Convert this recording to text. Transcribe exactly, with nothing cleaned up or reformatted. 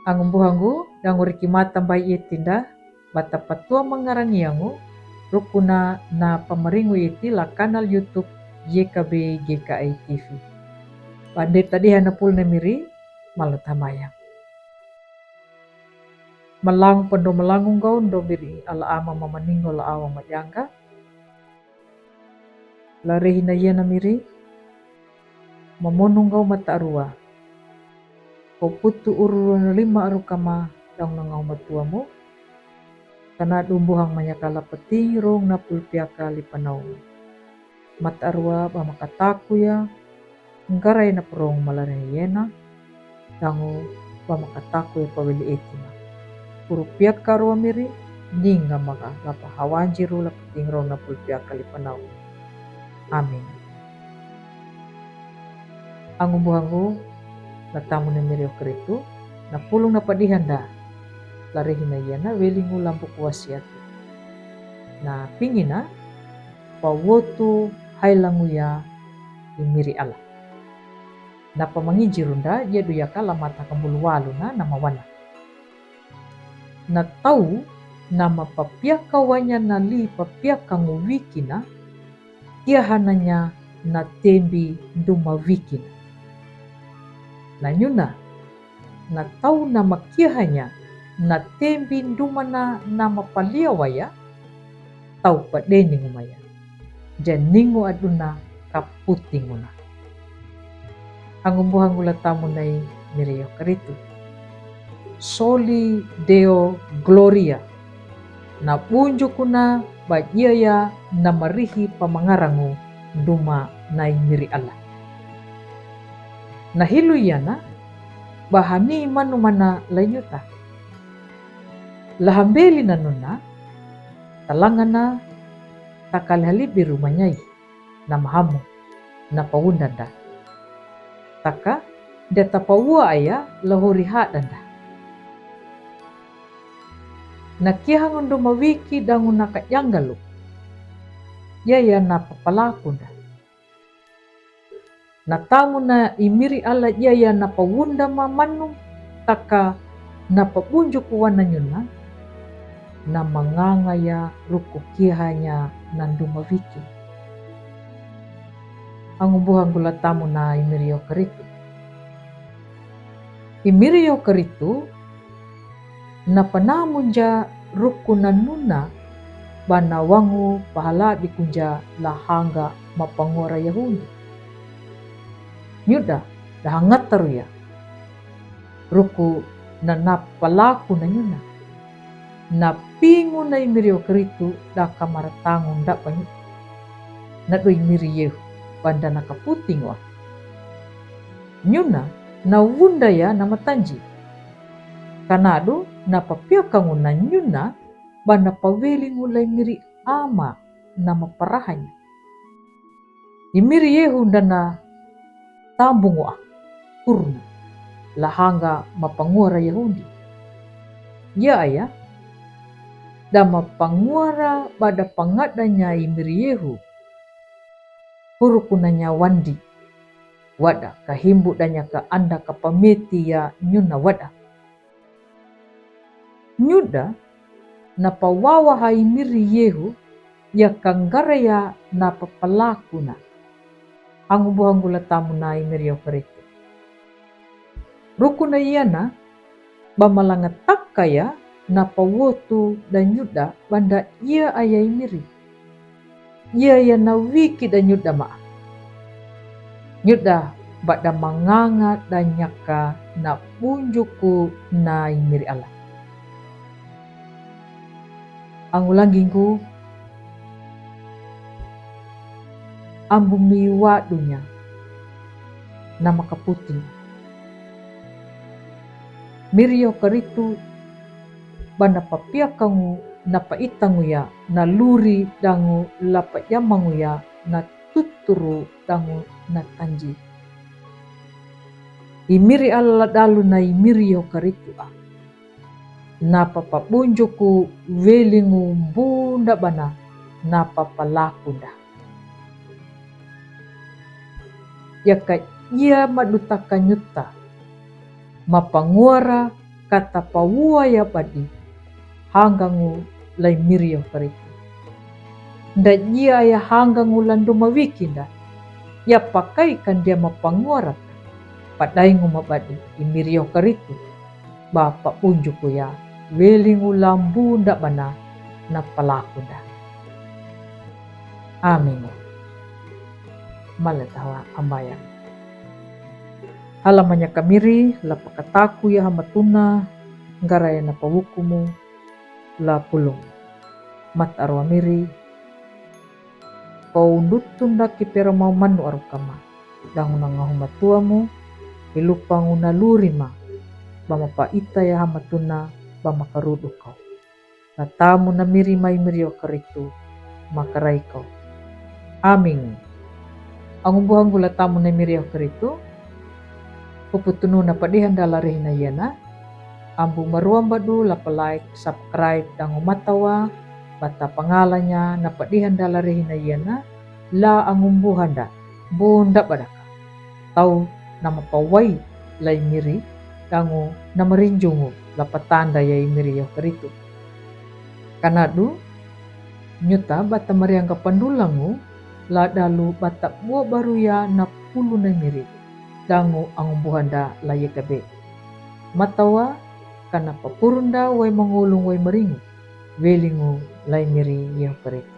Angumbuhangu, danguriki mata mbai iti nda, bata patua mangarangi angu, rukuna na pamaringu iti la kanal YouTube Y K B G K I T V. Bande tadiha na pul na miri, malu tamaya. Malang pendo malangung gaun do miri ala ama mamaningo la awa majanga. Larehi na ia na miri, mamonung gau mata arua. Ko putu ururun lima aru kama daung na ngau matuamu. Kana dumbuhang manyakala peting rong na pulpiaka lipanau. Mata arua ba makataku ya, nggarai na perong malarehi iena, dangu ba makataku ya pawili etima. Puru piaka rua miri, ninga maka lapa hawanji ru lapa tingrau na pulpiaka lipanau. Amin. Angumbuhangu, la tamu na miri o Keritu, na pulung na padihanda, larehi na iena, welingu lampu kuasiatu. Na pingina, pawotu hailangu ya i miri ala. Na pamanginjirunda, jedu yaka la mata kambulu walu na, na mawana. Na tau, na mapapiakawanya na li papiakangu wikina, kiahananya na tembi nduma wikina. Na nyuna, na tau na makiahanya, na tembi ndumana na mapaliawaya, tau padeningu maya. Janingu aduna kaputinguna. Angumbuhangu la tamu na i miri o Keritu. Soli Deo Gloria. Na bunjukuna ba iaya na marihi pamangarangu nduma na i miri ala. Na hilu iana, ba hani manu mana la nyuta. La hambeli na nuna, talangana, takali halibi ru manyai, na mahamu, na pawundanda. Taka, dia tapaua aya la hori hadanda. Na kiahangu nduma wiki dangu na kajangalu. Iaya na papalakunda. Na tamu na i miri ala iaya na pawunda mamanu, taka na pabunjuku wana nyuna, na manganga ya ruku kiahanya na nduma wiki. Angumbuhangu la tamu na i miri o Keritu. I miri o Keritu, na panamunja ruku na nuna, ba na wangu pahalabikunja la hanga mapanguara Yahudi. Nyuda, da hangataru ya. Ruku na napalaku na nyuna. Na pingu na i miri o Keritu da kamaratangu nda banyu. Na do i miri Yehu, banda na kaputingu a. Nyuna, na wunda ya na matanji. Kanadu, na papiakangu na nyuna, ba na pawelingu la i miri ama na maparahanya. I miri Yehu nda na tambungu a, kurna, la hanga mapanguara Yahudi. Ia aya, da mapanguara ba da pangadanya i miri Yehu. Hurukunanya wandi. Wada, kahimbu danya ka anda kapameti ya nyuna wada. Nyuda, na pawawa ha i miri Yehu, ya kangara ya na papalakuna. Angumbuhangu la tamu na i miri o Keritu. Ruku na iana, ba malangataka ya na pawotu da nyuda banda ia aya i miri. Ia ya na wiki da nyuda ma. Nyuda ba da manganga da nyaka na bunjuku na i miri ala. Angulangingu, ambu mi wadunya na makaputi. Miri o Keritu, ba na papiakangu, na paitangu ya, na luri dangu, la payamangu ya, na tuturu dangu, na tanji. I miri ala dalu na i miri o Keritu a. Na papabunjuku welingu mbunda bana, na papalakunda. Yaka ia madutaka nyuta, mapanguara Kata pawua ya badi hangangu lai miri yo karitu. Nda jia ya hangangu landu mawiki nda. Ya pakai kandia mapanguarata. Padaingu mabadi i miri yo karitu. Ba pa unjuku ya welingu lambu nda bana na palaku nda. Amingu. Maletawa ambaya. Hala manyaka miri la pakataku ya hamatuna ngaraya na pawukumu la pulung. Mat arwa miri. Pau ndutun daki pera mau manu arukama. Dangu na ngahu matuamu. Ilupangu na lurima. Bama pa ita ya hamatuna bama karudu kau. Natamu na miri mai miri yo karitu makarai kau. Aming. Angumbuhangu latamu na miri yo karitu. Puputunu na padihan dalari hina yena. Ambu maruam badu lapa like subscribe dangu matawa bata pangalanya na padihan dalari hina yena. La angumbuhanda bunda badaka. Tau nama pawai lai miri dangu nama rinjungu lapa tanda yai miri yo karitu. Kanadu nyuta bata mariangga pandulangu la dalu bata bua baru ya na pulu na miri dangu angumbuhanda la yekabe. Matawa kana papurunda wai mangulung wai maringu welingu lai miri yo karitu.